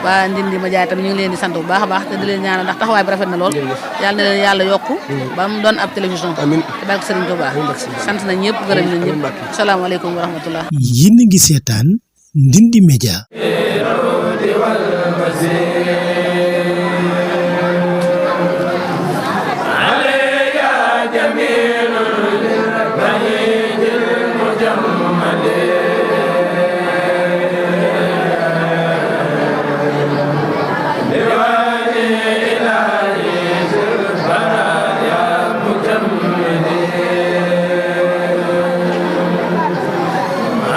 waa Ndindi ma jaay tamit ñu ngi leen di sant bu baax a baax te di leen ñaanal ndax taxawaay bi rafet na lool yàlla na leen yàlla yokku ba mu doon ab télévision te barke Serigne Touba sant nañ ñëpp gërëm nañ ñëpp asalaamaaleykum wa rahmatullah. yéen a ngi seetaan Ndindy Média.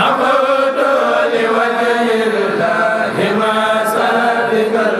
Abdul li wajhillah ma sabiqal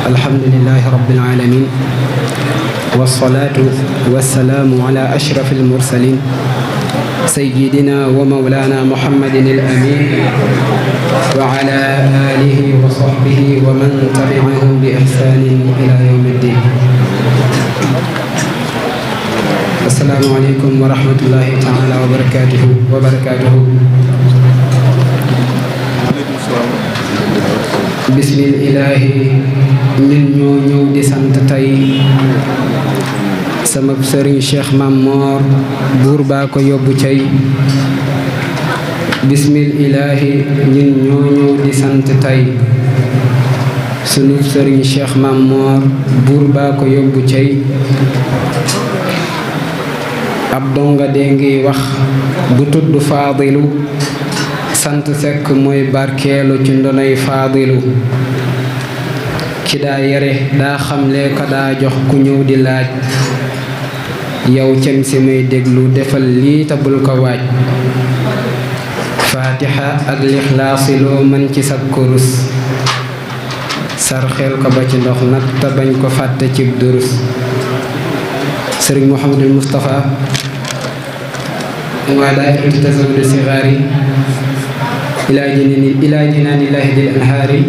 alhamdulillahi rabbil alamin wassalatu wassalamu ala ashrafil mursalin sayyidina wa mawlana muhammadin al amin wa ala alihi wa sahbihi wa man tabi'ahum bi ihsanin ila yawmiddin. Assalaamu aleykum wa rahmatullahi taala wa barakatuhu. Bismillahi ñun ñoo ñëw di sant tey sama sëriñ Cheikh Mamor buur baa ko yóbbu cay. Bismillahi ñun ñoo ñëw di sant tey sunu sëriñ Cheikh Mamor buur baa ko yóbbu cay. ab donga dee ngi wax bu tudd faadilu sant sekk mooy barkeelu ci ndonoy faadilu ki daa yare daa xamle ko daa jox ku ñëw di laaj yow cem si may déglu defal lii te bul ko waaj faatiha ak lixlaasi loo mën ci sa kurus sarxel ko ba ci ndox nag te bañ ko fàtte cib durus. sëriñ Mouhamadul Moustapha waa daayiratu Tazawudu Sigaari ilaa jinaanillaahi dil anhaari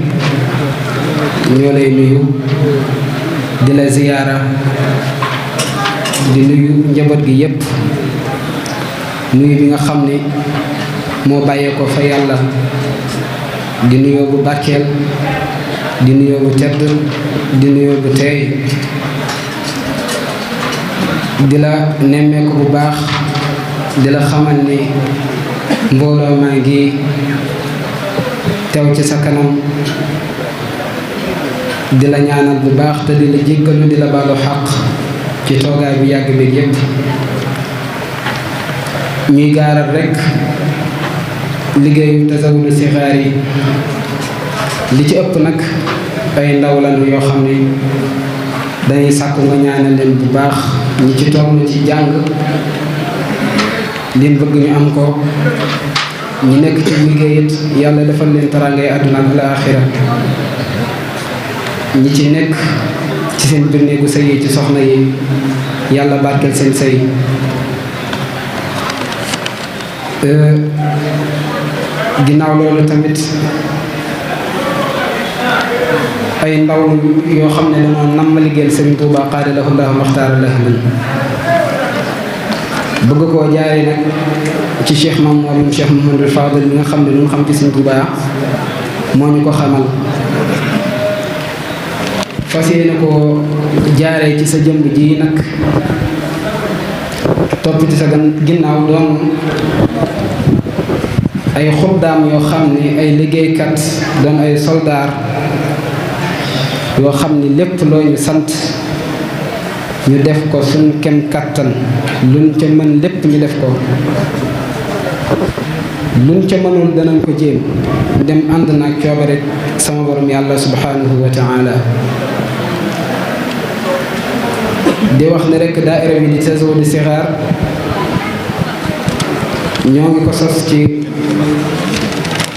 ñoo lay nuyu di la ziyaara di nuyu njaboot gi yépp nuyu bi nga xam ne moo bàyyee ko fa yàlla di nuyoo bu barkeel di nuyoo bu tedd di nuyoo bu teey di la nemmeeku bu baax di la xamal ni mbooloo maa ngi teew ci sa kanam di la ñaanal bu baax te di la jéggalu di la baalu xaq ci toogaay bu yàgg bi yépp ñuy gaaral rekk liggéeyu Tazawudu Sigaari li ci ëpp nag ay ndaw lañu yoo xam ne dañuy sàkku nga ñaanal leen bu baax ñi ci toll ci jàng liñ bëgg ñu am ko ñi nekk ci liggéey it yàlla defal leen taraangay àdduna ak alaaxira ñi ci nekk ci seen biir néegu sëy yi ci soxna yi yàlla barkeel seen sëy. ginnaaw loolu tamit ay ndaw yoo xam ne dañoo nam ma liggéeyal Sëriñ Tuubaa qaada lahu llaahu maxtaara lahu bëgg koo jaaree nag ci Cheikh Mamor moom Cheikh Mouhamadul Fadil bi nga xam ne lu mu xam ci Sëriñ Tuubaa moo ñu ko xamal fas yéene ko jaaree ci sa jëmb ji nag topp ci sa ginnaaw doon ay xuddaam yoo xam ne ay liggéeykat doon ay soldaar yoo xam ni lépp loo ñu sant ñu def ko suñ kem kàttan luñ ca mën lépp ñu def ko luñ ca mënul danañ ko jéem dem ànd nag coobare sama borom yàlla subhanahu wa taala di wax ne rekk daayira bi di Tazawudu Sigaar ñoo ngi ko sos ci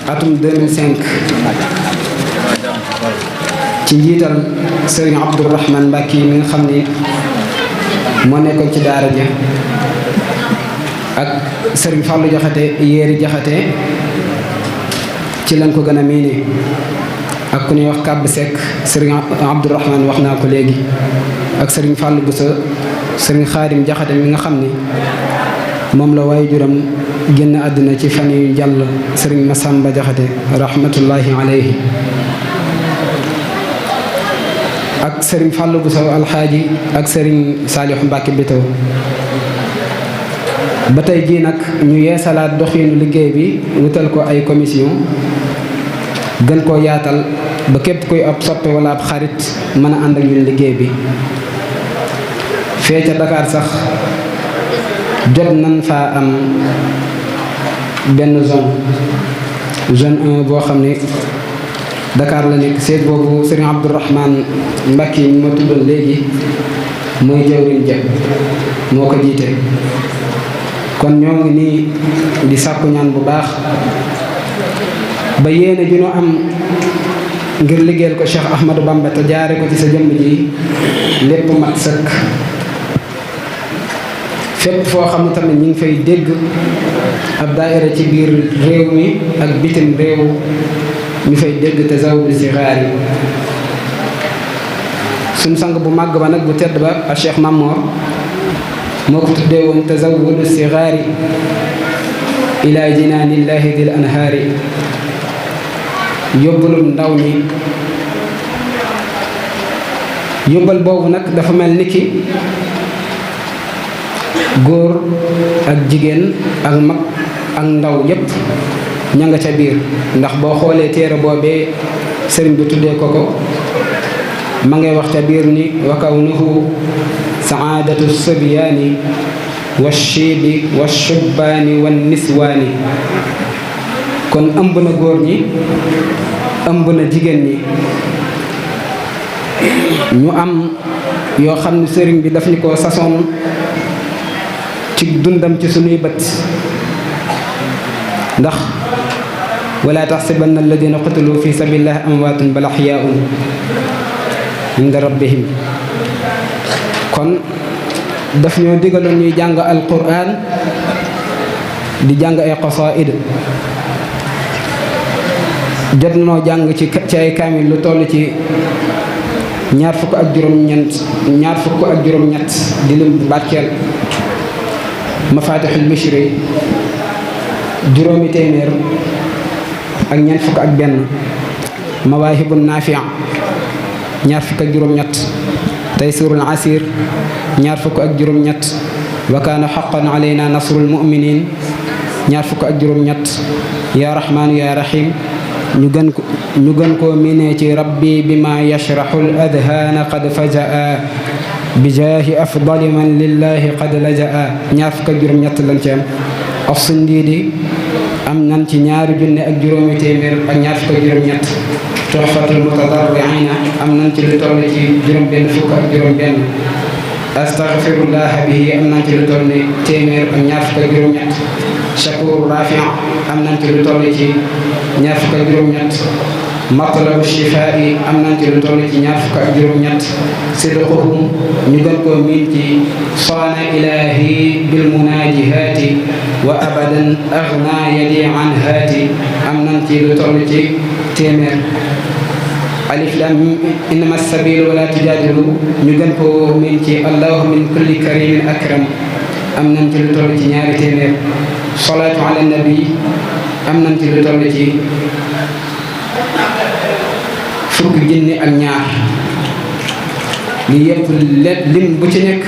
atum 2005 ci njiital sëriñ Abdourahman Mbàkke mi nga xam ni moo nekkoon ci daara ja ak sëriñ Fàllu Jaxate Yéeri Jaxate ci lañ ko gën a miine ak ku ñuy wax Kàbb Sekk sëriñ Abdourahman wax naa ko léegi ak sëriñ Fàllu Buso sëriñ Xaadim Jaxate mi nga xam ni moom la waaye juram génn àdduna ci fan yu jàll sëriñ Masamba Jaxate rahmatullahi alayhi ak sëriñ Fàllu Buso alxaaji ak sëriñ Saalixu Mbàkke Bito ba tey jii nag ñu yeesalaat doxinu liggéey bi wutal ko ay commission gën koo yaatal ba képp kuy ab soppe wala ab xarit mën a ànd ak ñun liggéey bi fee ca Dakar sax jot nan faa am benn zone 1 boo xam ne Dakar la nekk seet boobu sëriñ Abdourahman Mbàkke mi ma tuddoon léegi mooy jawriñ ja moo ko jiite kon ñoo ngi nii di sàkku ñaan bu baax ba yéene ju ñu am ngir liggéeyal ko Cheikh Ahmadou Bamba te jaare ko ci sa jëmm ji lépp mat sëkk. fépp foo xam ne tamit ñu ngi fay dégg ab daayira ci biir réew mi ak bitim réew ñu fay dégg Tazawudu Sixaar yi. suñ sang bu màgg ba nag bu tedd ba a Cheikh Mamor moo ko tuddee woon Tazawudu Sixaar yi ila jinaanillahi dil anhaari, yóbbalum ndaw ñi. yóbbal boobu nag dafa mel ni ki góor ak jigéen ak mag ak ndaw yépp ña nga ca biir, ndax boo xoolee téere boobee sëriñ bi tuddee ko ko ma ngay wax ca biir ni wa kawnuhu saadatu subyaani wa shiibi wa shubbaani wa niswaani. kon ëmb na góor ñi ëmb na jigéen ñi. ñu am yoo xam ne sëriñ bi daf ñu ko sasoon ci dundam ci sunuy bët, ndax wala taxsibanna alladina qutilu fi sabilillahi amwaatun bal axyaa'un inda rabbihim. kon daf ñoo digaloon ñuy jàng alquran di jàng ay qasaid. jot noo jàng ci ay kaamil lu toll ci ñaar fukk ak juróom-ñett di lim barkeel mafatixul bishri juróomi téeméer ak ñeent fukk ak benn, mawaahibun naafi' ñaar fukk ak juróom-ñett, taysirul asir ñaar fukk ak juróom-ñett, wa kaana haqqan alayna nasrul mu'minin ñaar fukk ak juróom-ñett, yaa rahmaanu yaa rahim ñu gën koo miinee ci rabbi bima yashraxul adhaana qad fajaa bi jaahi afdali man lillahi qad lajaa ñaar fukk ak juróom-ñett lañ ci am. As-Sindiidi am nañ ci ñaari junne ak juróomi téeméer ak ñaar fukk ak juróom-ñett. Tuhfatul Mutadarriina am nañ ci lu toll ci juróom-benn fukk ak juróom-benn. Astaghfirullah bihi am nañ ci lu toll ni téeméer ak ñaar fukk ak juróom-ñett. Shakuur Raafi' am nañ ci lu toll ci ñaar fukk ak juróom-ñett. Matlabu Shifaa'i am nañ ci lu toll ci ñaar fukk ak juróom-ñett. Sidquhum ñu gën koo miin ci saana ilaahi bil munaajihaati wa abadan aghnaa yadi an haati am nañ ci lu toll ci téeméer. Alif Laam Miim innama sabiilu wa laa tujaadilu ñu gën koo miin ci allahu min kulli karimin akram am nañ ci lu toll ci ñaari téeméer. Salaatu ala nabi am nañ ci lu toll ci fukki junni ak ñaar. lii yëpp lim bu ci nekk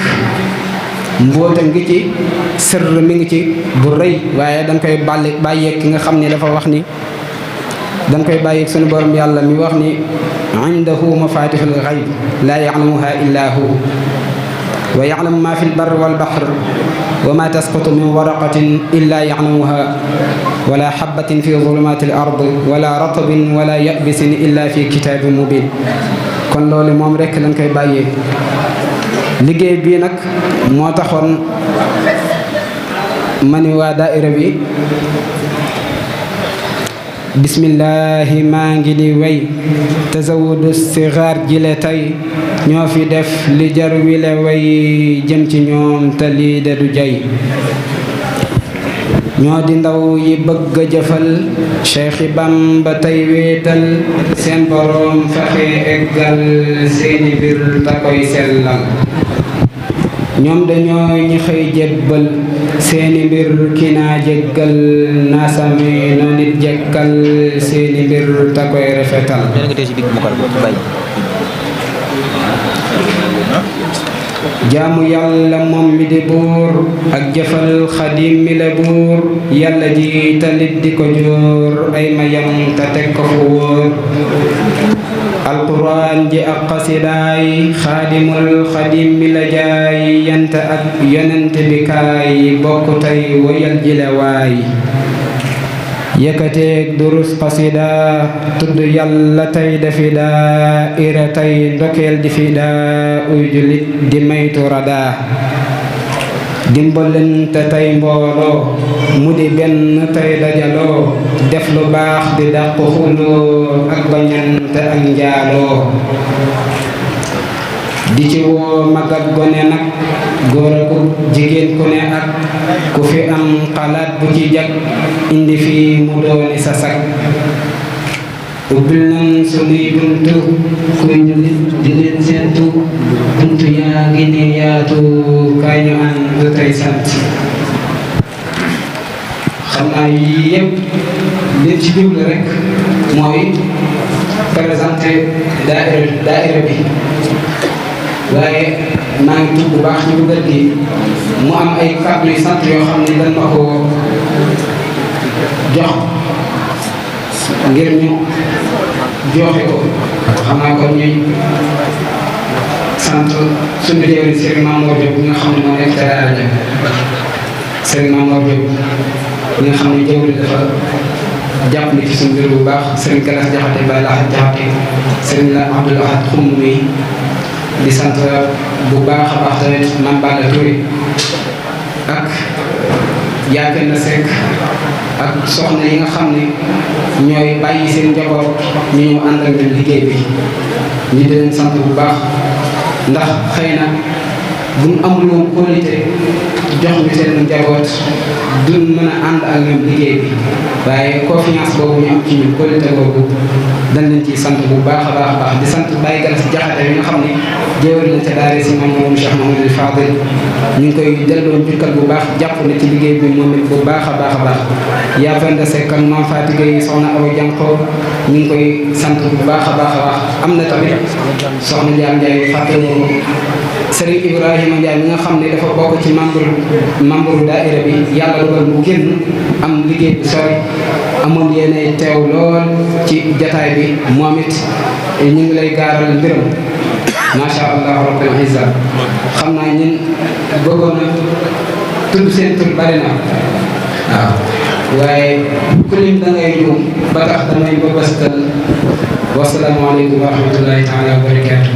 mbóota ngi ci sërr mi ngi ci bu rëy, waaye dañ koy bàyyeeg ki nga xam ne dafa wax ni dañ koy bàyyeeg sunu borom yàlla mi wax ni indahu mafatihul ghaib laa ya'lamuha illa hu wa ya'lamu ma fi lbarri wal bahr wa ma tasqutu min waraqatin illa ya'lamuha wala habatin fi zulumati al ard wala ratbin wala yabisin illa fi kitabin mubin. kon loolu moom rekk lañ koy bàyyee. liggéey bii nag moo taxoon ma ni waa daaira bi bismillahi maa ngi di way Tazawudu Sixaar jile tey ñoo fi def li jar wile way jëm ci ñoom te lii de du jay. ñoo di ndaw yi bëgg a jëfal Cheikh Bamba tey wéetal seen boroom fexe eggal seeni mbir ta koy sellal. ñoom dañoo ñi xëy jébbal seeni mbir ki naa jéggal naasami noo nit jekkal seeni mbir ta koy rafetal. jaamu yàlla moom mi di buur ak jëfal xadim mi la buur yàlla ji talit di ko jóor ay mayam ta teg ko fu wóor. alquran ji ak xasidaay xaadimul xadim mi la jaay yanta ak yonent bi kaay bokk tey woyal ji la waay. yëkkateeg durus xasida tudd yàlla tey dafi daa ira tey ndokeel di fi daa uy julit di maytu radaa. dimbalante tey mbooloo mu di benn tey dajaloo def lu baax di dàq xuloo ak bañante ak njaaloo di ci woo mag ak gone nag góor ak jigéen ku ne ak ku fi am xalaat bu ci jag indi fii mu dooni sa sag ubbil nañ sunuy buntu kuy jullit di leen seentu buntu yaa ngi ni yaatu kaay ñu ànd tey sant xam naa yii yëpp li ci jublu rek mooy présenté daayira bi waaye maa ngi tudd bu baax ci dugal gi mu am ay kàddu yu sant yoo xam ne dañ ma ko jox ngir ñu joxe ko xam naa kon ñuy sant suñu jëwriñ Serigne Mamour Diop bi nga xam ne moo nekk ca daara ja Serigne Mamour Diop bi nga xam ne jëwriñ dafa jàpp ni ci suñu mbir bu baax Serigne Galas Jaxate Baye Lahat Jaxate Serigne la Abdoul Ahad Xumm mi di sant bu baax a baax tamit Mame Balla Touré ak Yaaken na Seck ak soxna yi nga xam ne ñooy bàyyi seen njaboot ñu ñëw ànd ak liggéey bi ñu di leen sant bu baax ndax xëy na bu ñu amul woon qualité jox ñu seen njaboot duñ mën a ànd ak ñoom liggéey bi waaye confiance boobu ñu am ci ñu qualité boobu dañ leen ciy sant bu baax a baax a baax di sant Baye Galas Jaxate bi nga xam ne jéewal na ca daare si moom Cheikh Mamadou Fadil ñu ngi koy delloo njukkal bu baax jàpp na ci liggéey bi moom it bu baax a baax a baax Yaaken na Seck ak Mame Fatiga yi soxna Awa Janko ñu ngi koy sant bu baax a baax a baax am na tamit soxna Ndiaye Ndiaye fàtte moom Serigne Ibrahima Ndiaye mi nga xam ne dafa bokk ci membre daayira bi yàlla dogal mu génn am liggéey bu sori amoon yéene teew lool ci jataay bi moom it ñu ngi lay gaaral mbiram macha allah rabbil izza xam naa ñun bëggoon na tudd seen tur bari na waaw waaye ku lim da ngay juum ba tax damay bëbëstal wasalaamaaleykum wa rahmatullahi taala wa barakatuh.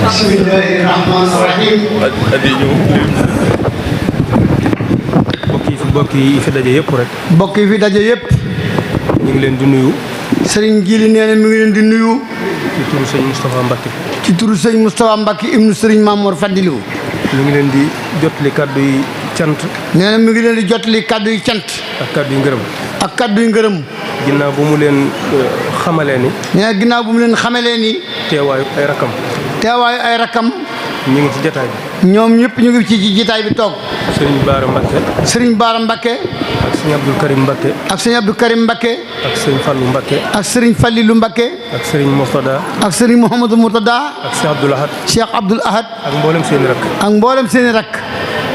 bismillahi rahmaani rahim. mbokk yi fi daje yëpp rek. mbokk yi fi daje yëpp. ñu ngi leen di nuyu. Serigne Jili nee na mi ngi leen di nuyu. ci turu sëñ Moustapha Mbacke. ci turu sëñ Moustapha Mbacke ibnu Serigne Mamour Fadilou. ñu ngi leen di jotali kàddu yi cant. nee na mi ngi leen di jotali kàddu yi cant. ak kàddu yi ngërëm. ak kàddu yi ngërëm. ginnaaw bu mu leen xamalee ni. nee na ginnaaw bu mu leen xamalee ni. teewaayu ay rakam. teewaayu ay rakam. ñu ngi ci jataay bi. ñoom ñëpp ñu ngi ci jataay bi toog. Serigne Baara Mbacke. Serigne Baara Mbacke. ak sëñ Abdou Karim Mbacke. ak sëñ Abdou Karim Mbacke. ak sëñ Fallou Mbacke. ak Serigne Fallilou Mbacke. ak Serigne Mourtada. ak Serigne Mouhamadou Mourtada. ak Cheikh Abdoul Ahad. Cheikh Abdoul Ahad. ak mboolem seeni rakk. ak mboolem seeni rakk.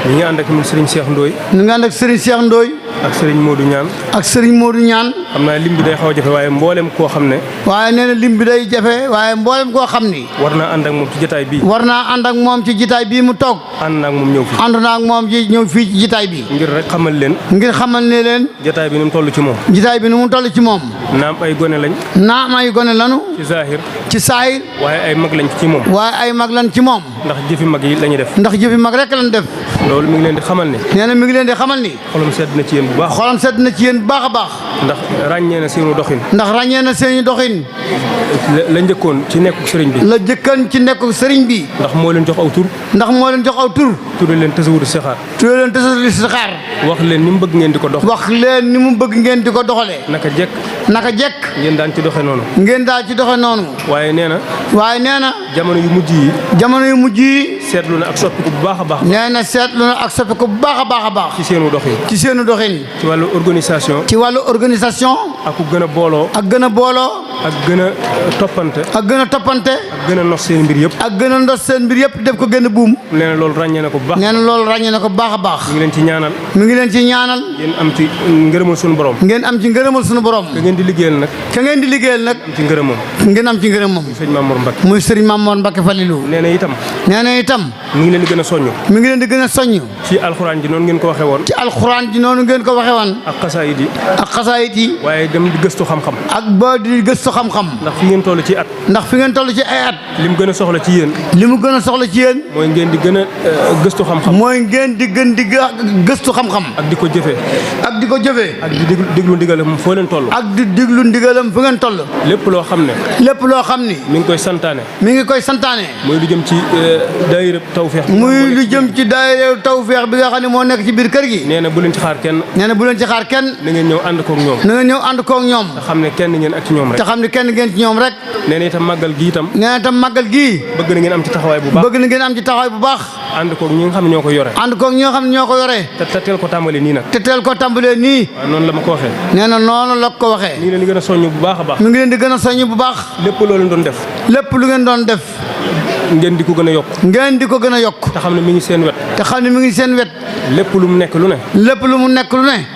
ñu ngi ànd ak ñun Serigne Cheikh Ndoye. ñu ngi ànd ak Serigne Cheikh Ndoye. ak Serigne Modou Ñaan. ak Serigne Modou Ñaan. xam naa lim bi day xaw a jafe waaye mboolem koo xam ne. waaye nee na lim bi day jafe waaye mboolem koo xam ni. war naa ànd ak moom ci jataay bii. war naa ànd ak moom ci jitaay bii mu toog. ànd naa ak moom ñëw fii. ànd naa ak moom ci ñëw fii ci jitaay bi. ngir rek xamal leen. ngir xamal ne leen. jataay bi ni mu toll ci moom. jitaay bi ni mu toll ci moom. naam ay gone lañ. naam ay gone lanu. ci zahir. ci saayir. waaye ay mag lañ ci moom. waaye ay mag lan ci moom. ndax jëfi mag yi la ñuy def. ndax jëfi mag rek lan def. loolu mi ngi leen di xamal ne. nee na mi ngi leen di xamal ni. xolam sedd na ci yéen bu baax. xolam sedd na ci yéen bu baax a baax. ndax ràññee na seenu doxin. ndax ràññee na seeni doxin. la njëkkoon ci nekku sëriñ bi. la jëkkan ci nekku sëriñ bi. ndax moo leen jox aw tur. ndax moo leen jox aw tur. tudde leen tasawudu sixaar. tudde leen tasawudu sixaar. wax leen ni mu bëgg ngeen di ko dox. wax leen ni mu bëgg ngeen di ko doxalee. naka jekk. naka jekk. ngeen daan ci doxe noonu. ngeen daal ci doxe noonu. waaye nee na. waaye nee na. jamono yu mujj yi. jamono yu mujj yi. seetlu na ak soppiku bu baax a baax. nee na seetlu na ak soppiku bu baax a baax a baax. ci seenu doxin. ci seenu doxin. ci wàllu organisation. ci wàllu organisation. ak ku gën a booloo. ak gën a booloo. ak gën a toppante. ak gën a toppante. ak gën a nos seen mbir yëpp. ak gën a nos seen mbir yëpp def ko gën a buum. nee na loolu ràññee na ko bu baax. nee na loolu ràññee na ko bu baax a baax. mi ngi leen ci ñaanal. mi ngi leen ci ñaanal. ngeen am ci ngërëmal suñu borom. ngeen am ci ngërëmal suñu borom. ka ngeen di liggéeyal nag. ka ngeen di liggéeyal nag. am ci ngërëmam. ngeen am ci ngërëmam. sëñ Mamour Mbacke. muy sëriñ Mamour Mbacke Falilou. nee na itam. nee na itam. mi ngi leen di gën a soññu. mi ngi leen di gën a soññu. ci alxuraan ji noonu ngeen ko waxee woon. ci alxuraan ji noonu ngeen ko waxee woon. ak xasaayit yi. ak xasaayit yi. waaye dem di gëstu xam-xam. ak ba di gëstu xam-xam. ndax fi ngeen toll ci at. ndax fi ngeen toll ci ay at. li mu gën a soxla ci yéen. li mu gën a soxla ci yéen. mooy ngeen di gën a gëstu xam-xam. mooy ngeen di gën di gëstu xam-xam. ak di ko jëfee. ak di ko jëfee. ak di diglu ndigalam foo leen toll. ak di diglu ndigalam fu ngeen toll. lépp loo xam ne. lépp loo xam ni. mi ngi koy santaane. mi ngi koy santaane. muy lu jëm ci daayira tawfeex. muy lu jëm ci daayira tawfeex bi nga xam ne moo nekk ci biir kër gi. nee na bu leen ci xaar kenn. nee na bu leen ci xaar kenn. na ngeen ñëw ànd koog ñoom. na ngeen ñëw ànd koog ñoom. te xam ne kenn ngeen ak ci ñoom rek. te xam ne kenn ngeen ci ñoom rek. nee na itam màggal gi itam. nee na itam màggal gii. bëgg na ngeen am ci taxawaay bu baax. bëgg na ngeen am ci taxawaay bu baax. ànd koog ñi nga xam ne ñoo ko yore. ànd koog ñi nga xam ne ñoo ko yore. te teel ko tàmbali nii nag. te teel ko tàmbalee nii. waaw noonu la ma ko waxee. nee na noonu la ko waxee. mi ngi leen di gën a soññ bu baax a baax. mi ngi leen di gën a soññ bu baax. lépp loolu doon def. lépp lu ngeen doon def. ngeen di ko gën a yokk. ngeen di ko gën a yokk. te xam ne mi ngi seen wet. te xam ne mi ngi seen wet. lépp lu mu nekk lu ne. lépp lu mu nekk lu ne.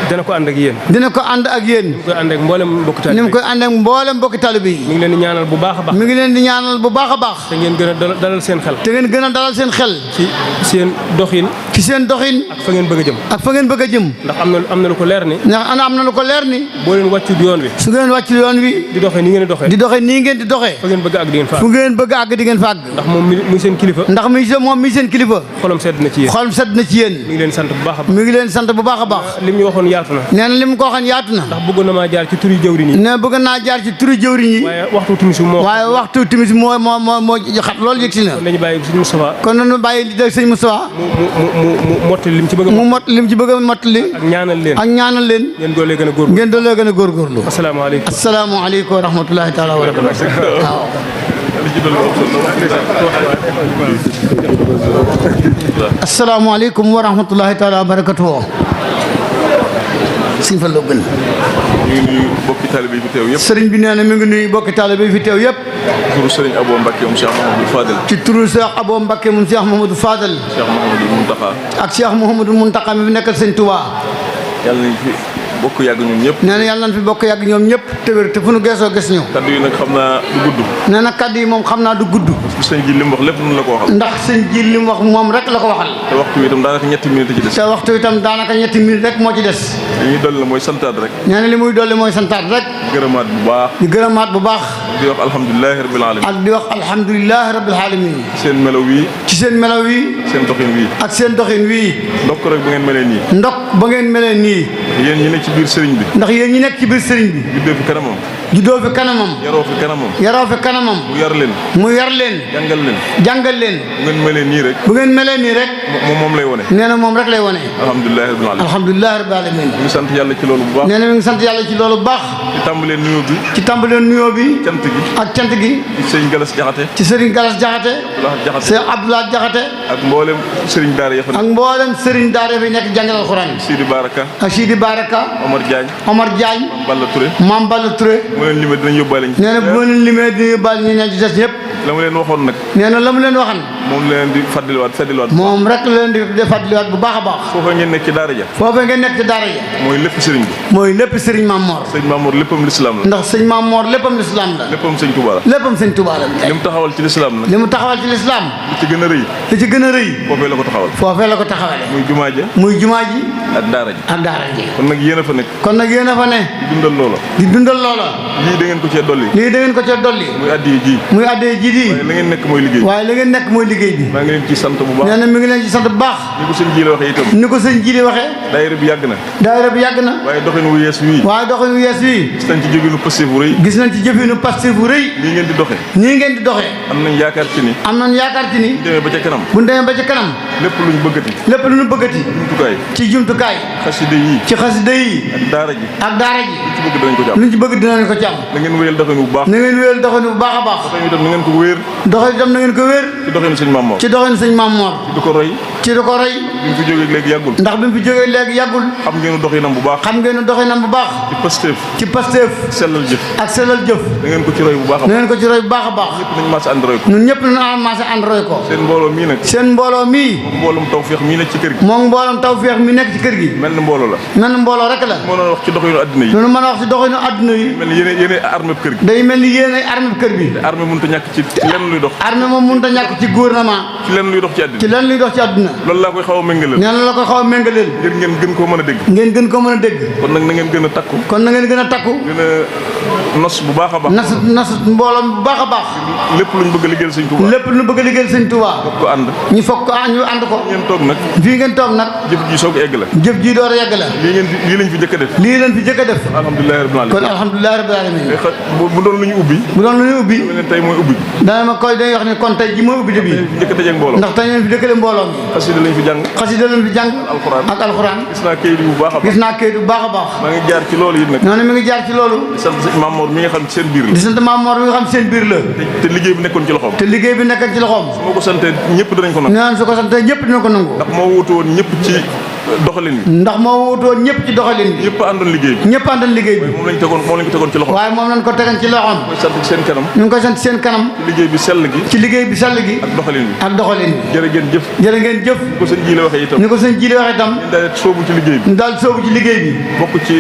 dana ko ànd ak yéen. dina ko ànd ak yéen. ni mu koy ànd ak mboolem mbokki taalibe ni mu koy ànd ak mboolem mbokki taalibe yi. mi ngi leen di ñaanal bu baax a baax. mi ngi leen di ñaanal bu baax a baax. te ngeen gën a dalal seen xel. te ngeen gën a dalal seen xel. ci seen doxin. ci seen doxin. ak fa ngeen bëgg a jëm. ak fa ngeen bëgg a jëm. ndax am na lu ko leer ni. ndax am na lu ko leer ni. boo leen wàccu yoon wi. su ngeen wàccu yoon wi. di doxee ni ngeen di doxee. di doxee nii ngeen di doxee. fa ngeen bëgg a àgg di ngeen fa àgg. fu ngeen bëgg a àgg di ngeen fa àgg. ndax moom muy seen kilifa. ndax moom mi seen kilifa. xolam sedd na ci yéen. xolam sedd na ci yéen. mi ngi leen sant bu baax a baax. mi ngi leen sant bu baax a baax. li mu ñu waxoon yaatu na. nee na li mu ko waxoon yaatu na. ndax bëggoon na maa jaar ci turi jëwriñ yi. nee bëgg naa jaar ci turi jëwriñ yi. waaye waxtu timis moo. waaye waxtu timis moo xat loolu yëg si na. kon dañu bàyyi sëñ Moustapha. kon nañu bàyyi li dégg sëñ Moustapha. mu mottali lim ci bëgg a. mu mot lim ci bëgg a mottali. ak ñaanal leen. ak ñaanal leen. ngeen doolee gën a góorgóorlu. ngeen doolee gën a góorgóorlu. asalaamaaleykum. asalaamaaleykum wa rahmatulahi taala wa barakatuh. waaw. asalaamaaleykum wa rahmatulahi taala wa barakatuh. sëñ fa la gën. ñu ngi nuyu bokki taalibe yi fi teew yëpp. sëriñ bi nee na mi ngi nuyu bokki taalibe yi fi teew yëpp. turu sëriñ Abo Mbacke moom Cheikh Mouhamadou Fadel. ci turu Cheikh Abo Mbacke moom Cheikh Mouhamadou Fadel. Cheikh Mouhamadou Mountakha. ak Cheikh Mouhamadou Mountakha mi fi nekkal sëñ Touba. yàlla nañ fi bokk yàgg ñun ñëpp. nee na yàlla nañ fi bokk yàgg ñoom ñëpp te wér te fu nu geesoo gis ñu. kaddu yi nag xam naa du gudd. nee na kaddu yi moom xam naa du gudd. sëñ ji li mu wax lépp nun la ko waxal. ndax sëñ ji li mu wax moom rek la ko waxal. te waxtu wi itam daanaka ñetti minutes ci des. te waxtu wi itam daanaka ñetti minutes rek moo ci des. li ñuy dolli la mooy santaat rek. nee na li muy dolli mooy santaat rek. gërëmaat bu baax. di gërëmaat bu baax. di wax alhamdulilahi rabbil alamin. ak di wax alhamdulilahi rabbil alamin. seen melaw wii. ci seen melaw wi. seen doxin wii. ak seen doxin wii. ndokk rek bu ngeen melee nii. ndok ba ngeen melee nii. yéen ñi nekk ci biir sëriñ bi. ndax yéen ñi nekk ci biir sëriñ bi. juddoo fi kanamam. juddoo fi kanamam. yaroo fi kanamam. yaroo fi kanamam. mu yar leen. mu yar leen. jàngal leen. jàngal leen. bu ngeen melee nii rek. bu ngeen melee nii rek. moom lay wone. nee na moom rek lay wone. alhamdulilahi rabbil alamin. alhamdulilahi rabbil alamin. ñu ngi sant yàlla ci loolu bu baax. nee na mi ngi sant yàlla ci loolu bu baax. ci tàmbalee nuyoo bi. ci tàmbalee nuyoo bi. cant gi. ak cant gi. ci sëriñ Galas Jaxate. ci sëriñ Galas Jaxate. Abdoulaye Jaxate. Cheikh Abdoulaye Jaxate. ak mboolem sëriñ daara ya fa ak nekk. mboolem sëriñ daara fi nekk jàngal alxuraan. Sidi Baraka. ak Sidi Baraka. Omar Diagne. Omar Diagne. Balla Touré. Mame Balla Touré. mu leen limee dinañ yóbbaale ñu. nee na bu ma leen limee di bal ñi ne ci des ñëpp. la mu leen waxoon nag. nee na la mu leen waxan. moom la leen di fàttaliwaat. moom rek la leen di fàttaliwaat bu baax a baax. foofa ngeen nekk ci daara ja. foofee ngeen nekk ci daara ja. mooy lépp sëriñ bi. mooy lépp sëriñ Mame Mor. sëriñ Mamour léppam lislaam la. ndax sëñ Mame Mor léppam lislaam la. léppam sëñ Touba la. léppam sëñ Touba la. li mu taxawal ci lislaam nag. li mu taxawal ci lislaam. li ci gën a rëy. li ci gën a rëy. foofee la ko taxawal. foofee la ko taxawale. muy jumaa ja. muy jumaa ji. ak daara ji. ak daara ji. kon nag yéen a fa nekk. kon nag yéen a fa ne. di dundal loola. di dundal loola. lii da ngeen ko cee dolli. lii da ngeen ko cee dolli. muy addi ji. muy addee ji di. waaye la ngeen nekk mooy liggéey. waaye la ngeen nekk mooy liggéey bi. maa ngi leen ci sant bu baax. nee na mi ngi leen ci sant bu baax. ni ko sëñ ji la waxee itam. ni ko sëñ ji di waxee. daayira bi yàgg na. daayira bi yàgg na. waaye doxin wu yees wii. waaye doxin wu yees wii. gis nañ ci jóginu passif bu rëy. gis nañ ci jëfinu Pastef bu rëy. nii ngeen di doxee. nii ngeen di doxee. am nañ yaakaar ci ni. am nañ yaakaar ci ni. bu demee ba ca kanam. bu ñu demee ba ca kanam. lépp luñ bëggati. lépp lu ñu bëggati. jumtukaay. ci jumtukaay. xasida yi. ci xasida yi. ak daara ji. ak daara ji. ci bëgg danañ ko ci am. luñ ci bëgg dinañ ko ci am. na ngeen wéyal doxin bu baax. na ngeen wéyal doxinu bu baax a baax. doxin itam na ngeen ko wéer. doxin itam na ngeen ko wér. ci doxinu sëñ Maam Mor. ci doxinu sëñ Mame Mor. di ko roy. ci di ko roy. bi mu fi jógee léegi yàggul. ndax bi mu fi jógee léegi yàggul. xam ngeen doxinam bu baax. xam ngeen doxinam bu baax. ci Pastef. ci Pastef. sellal jëf. ak sellal jëf. da ngeen ko ci roy bu baax a na baax. ngeen ko ci roy bu baax a baax. ñëpp nañ maas ànd roy ko. ñun ñëpp nañu amassé ànd roy ko. seen mbooloo mii nag. seen mbooloo mii. mbooloom tawfeex mii nekk ci kër gi. moom mbooloom tawfeex mi nekk ci kër gi. mel na mbooloo la. mel na mbooloo rek la. moo doon wax ci doxinu addina yi. loolu mën a wax ci doxinu adduna yi. mel ni yéene armée kër gi. day mel ni yéen ay armée kër bi. te armée mënut a ñàkk ci lenn luy dox. armée moom mënut a ñàkk ci gouvernement. ci lenn luy dox ci addina. ci lenn luy dox ci adduna. na loolu laa koy xaw a méngaleel nee na la koy xaw a méngaleel ngir ngeen gën koo mën a dégg ngeen gën ko mën a dégg kon nag na ngeen gën a takku kon na ngeen gën a takku gën a nos bu baax a baax nas mbooloo bu baax a baax lépp luñ bëgg a liggéeyal sëñ Touba lépp lu bëgg a liggéeyal sëñ Touba ko ànd ñu foog ko ñu ànd ko ngeen toog nag fii ngeen toog nag jëf ji soog a egg la jëf ji door a yegg la lii lañ fi jëkk a def lii leen fi jëkk a def alhamdulilah rabbil alamin kon alhamdulilah rabbil alamin bu doon lu ñu ubbi bu doon lu ñu ubbi leen tey mooy ubbi dana ma koy day wax ne kon tey ji mooy ubbi bi fi jëkk a dajeeg mbooloo ndax tey leen fi dëkkale mbooloo mi xasida lañ fi jàng xasida leen fi jàng alxuraan ak alxuraan gis naa kayit bu baax a baax gis naa kayit bu baax a baax maa ngi jaar ci loolu it nag noonu mi ngi jaar ci loolu di sant Maam Mor mi nga xam ci seen biir la di sant Maam Mor mi nga xam seen biir la te liggéey bi nekkoon ci loxoom te liggéey bi nekk ci loxoom su ma ko santee ñëpp danañ ko nangu naan su ko santee ñëpp dina ko nangu ndax moo wutu woon ñëpp ci doxalin bi ndax moo wutoon ñëpp ci doxalin bi ñëpp àndoon liggéey bi ñëpp àndoon liggéey bi moom lañ ko tegoon ci loxoom waaye moom lañ ko tegoon ci loxoom koy sant ci seen kanam ñu ngi koy sant seen kanam ci liggéey bi sell gi ci liggéey bi sell gi ak doxalin bi ak doxalin bi jërë ngeen jëf jërë ngeen jëf ko sëñ ji la waxee itam ni ko sëñ ji di waxee itam ngeen daal soobu ci liggéey bi ñu daal soobu ci liggéey bi bokk ci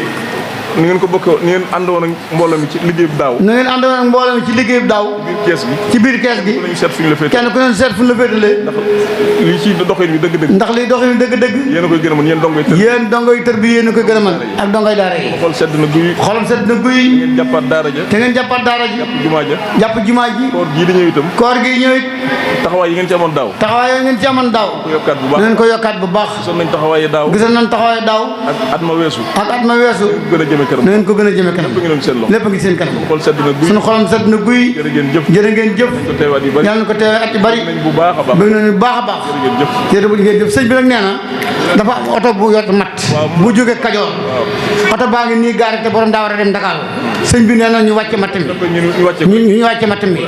ni ngeen ko bokkee ni ngeen àndoon ak mbooloo mi ci liggéey bi daaw na ngeen àndoon ak mbooloo mi ci liggéey bi daaw biir kees gi ci biir kees gi ku nañu seet fu ñu la féete kenn ku ne seet fu ñu la féetalee ndax lii ci doxalin bi dëgg-dëgg ndax liy doxalin dëgg-dëgg yéen a koy gën a mën yéen dongoy tër yéen dongoy tër bi yéen a koy gën a mën ak dongoy daara yi xool sedd na guy xolam sedd na guy ngeen jàppaat daara ja te ngeen jàppaat daara ji jumaa ja jàpp jumaa ji koor gii di ñëw itam koor gi ñëw it taxawaay yi ngeen ci amoon daaw taxawaay yooyu ngeen ci amoon daaw ko yokkaat bu baax ngeen ko yokkaat bu baax gisoon nañ taxawaay yi daaw gisoon nañ taxawaay daaw ak at ma weesu ak at ma weesu gën a jëme kanam na ngeen ko gën a jëme kanam lépp ngi doon seen loxo lépp ngi seen kanam xool sedd na guy suñu xolam sedd na guy jërë ngeen jëf jërë ngeen jëf ko teewaat yi bari yàlla na ko teewee at yu bari nañ bu baax a baax bëgg nañu bu baax a baax jërë ngeen jëf jërë ngeen jëf sëñ bi nag nee na dafa am oto bu yor mat bu jóge Kajoor oto baa ngi nii gaare te borom daa war a dem Dakar sëñ bi nee na ñu wàcce matt mi ñu wàcce ko ñu wàcce matt mi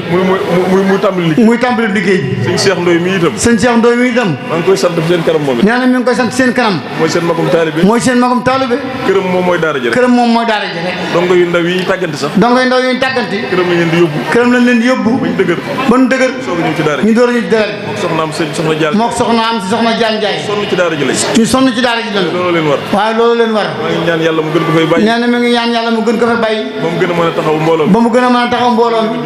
muy tàmbali liggéey muy tàmbali liggéey bi sëñ Cheikh Ndoye mi itam sëñ Cheikh Ndoye mi itam maa ngi koy sant seen kanam moom it nee na mi ngi koy sant seen kanam mooy seen magum taalibe mooy seen magum taalibe këram moom mooy daara ji rek këram moom mooy daara ji rek dongo yu ndaw yi tàggante sax dongoy ndaw yi ñu tàgganti këram lañ leen di yóbbu këram lañ leen di yóbbu bañ dëgër ba nu dëgër soog a ñëw ci daara ñu ji door a ñu ci daara mook soxnaam sëñ soxna Jaal mook soxna am si soxna Jaan Njaay sonn ci daara ji lañ ñu sonn ci daara ji lañu loolu leen war waaye loolu leen war maa ngi ñaan yàlla mu gën ko fay bàyyi nee na mi ngi ñaan yàlla mu gën ko fa bàyyi ba mu gën a mën a taxaw mbooloo mi ba mu gën a mën a taxaw mbooloo mi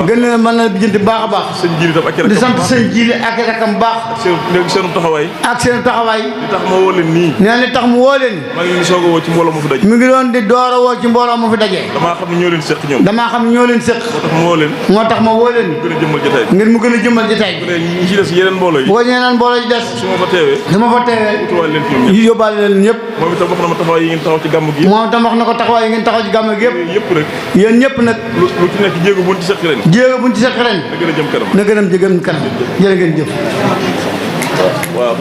gën leen a mën a bijjanti baax a baax sëñ jiir itam ak di sant sëñ jiili ak rakam baax seenu taxawaay ak seen taxawaay li tax ma woo leen nii nee na li tax mu woo leen maa ngi leen di soog a woo ci mbooloo mu fi daje mi ngi doon di door a woo ci mbooloo mu fi daje damaa xam ne ñoo leen seq ñoom damaa xam ne ñoo leen séq moo tax ma woo leen moo tax ma woo leen gën a jëmmal jotaay bi ngir mu gën a jëmmal jotaay bi bu dee ñi ci des yeneen mbooloo yi boo ñeeneen mbooloo yi des su ma fa teewee dama fa teewee tuwaale leen fi ñoom ñëpp ñu yóbbaale leen ñëpp moom itam wax na ma taxawaay yi ngeen taxaw ci gàmm gi moom tam wax na ko taxawaay yi ngeen taxaw ci gàmm gi yëpp yëpp rek yéen ñëpp nag lu ci nekk jéego buñ ci seq ren jéego buñ ci seq ren na gën a jëm kanam na gën a jëm kanam jërë ngeen jëf waaw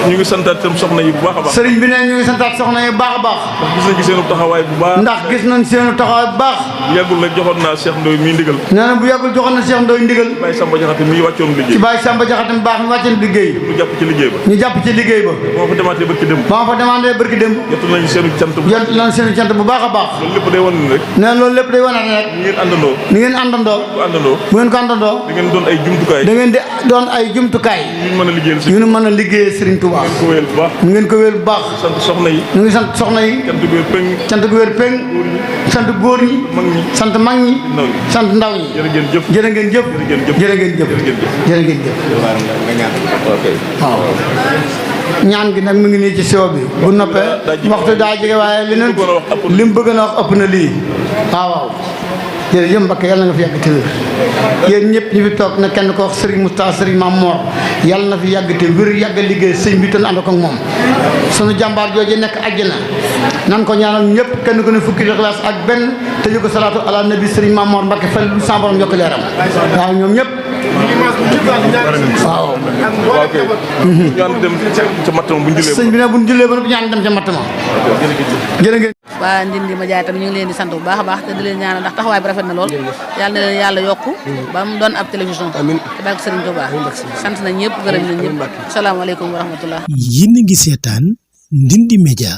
ñu ngi santaat itam soxna yi bu baax a baax sëriñ bi ne ñu ngi santaat soxna yi baax a baax ndax gis nañ ci seenu taxawaay bu baax ndax gis nañ seenu taxawaay bu baax yàggul nag joxoon naa Cheikh Ndoye mii ndigal nee na bu yàggul joxoon na Cheikh Ndoye ndigal Baye Samba Jaxate mii wàccoon ci liggéey Baye Samba Jaxate mu baax mi wàcceen liggéey ñu jàpp ci liggéey ba ñu jàpp ci liggéey ba moo fa demaatee barki dem ba ma fa demandé barki dem jotu nañu seenu cant bu jot lan seenu cant bu baax a baax loolu lépp day wan ni rek nee na loolu lépp day wane rek ñu ngeen àndandoo ni ngeen àndandoo bu àndandoo bu ngeen ko àndandoo da ngeen doon ay jumtukaay da ngeen di doon ay jumtukaay ñu mën a liggéeyal si yu nu mën a liggéey Serigne Touba ko wéyal bu baax ñu ngeen ko wéel bu baax sant soxna yi ñu ngi sant soxna yi cant bu wér péng sant gu wér péng sant góor ñi mag ñi sant mag ñi ndaw ñi sant ndaw ñi jërë ngeen jëf jërë ngeen jëf jërë ngeen jëf jërë ngeen jëf waaw ñaan gi nag mu ngi nii ci sewo bi bu noppee waxtu daa jege waaye li mu bëgg na wax ëpp na lii waaw waaw jërëjëf Mbakke yàlla nga fi yàgg te wér yéen ñëpp ñu fi toog na kenn ko wax Serigne Moustapha Serigne Mame Mor yàlla na fi yàgg te wér yàgg liggéey sëñ bi te ànd ko ak moom sunu jàmbaar jooju nekk àjjana nan ko ñaanal ñëpp kenn ko ne fukki Ixlaas ak benn te ñu ko salaatu ala nabi Serigne Mame Mor Mbakke fal sa borom yokk leeram waaw ñoom ñëpp waaw ok ñu ànd dem ca mattama bu ñu jullee sëñ bi ne bu ñu jullee ba noppi ñu ànd dem ca matt ma jërë ngeen waa Ndindi ma jaay tam ñu ngi leen di sant bu baax a baax te di leen ñaanal ndax taxawaay bi rafet na lool yàlla na leen yàlla yokku ba mu doon ab télévision te barke Serigne Touba sant nañ ñëpp gërëm nañ ñëpp salaamaaleykum wa rahmatullah yéen a ngi seetaan Ndindy Média